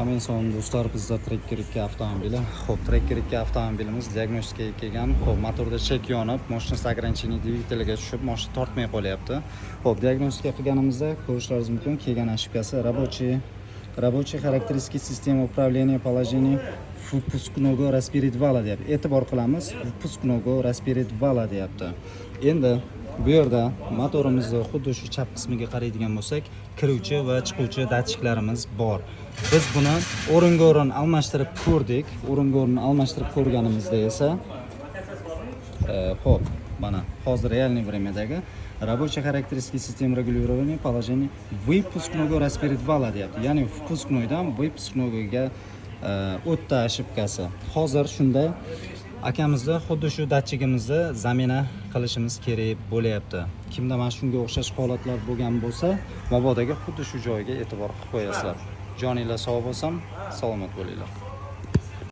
Hammaga do'stlar, bizda Tracker 2 avtomobili. Xo'p, Tracker 2 avtomobilimiz diagnostikaga kelgan. Xo'p, motorda chek yonib, мощность ограничение dvigateliga tushib, mashina tortmay qolyapti. Xo'p, diagnostika qilganimizda ko'rishlaringiz mumkin, kelgan ошибка si рабочий характеристики системы управления положение выпускного распредвала deyapti. E'tibor qilamiz, выпускного распредвала deyapti. Endi bu yerda motorimizni xuddi shu chap qismiga qaraydigan bo'lsak, kiruvchi va chiquvchi datchiklarimiz bor. Biz buni o'ringa o'rin almashtirib ko'rdik. O'ringa o'rin almashtirib ko'rganimizda esa xo'p, mana hozir реальный время dagi рабочая характеристики системы регулирования положения выпускного распредвала deyapti. Ya'ni впускной dan выпускной ga o'tdi ошибка si. Hozir shunda akamizni xuddi shu datchigimizni замена qilishimiz kerak bo'lyapti. Kimda mana shunga o'xshash holatlar bo'lgan bo'lsa, mabodoga xuddi shu joyga e'tibor qilib qo'yasizlar. Joninglar sog' bo'lsin, salomat bo'linglar.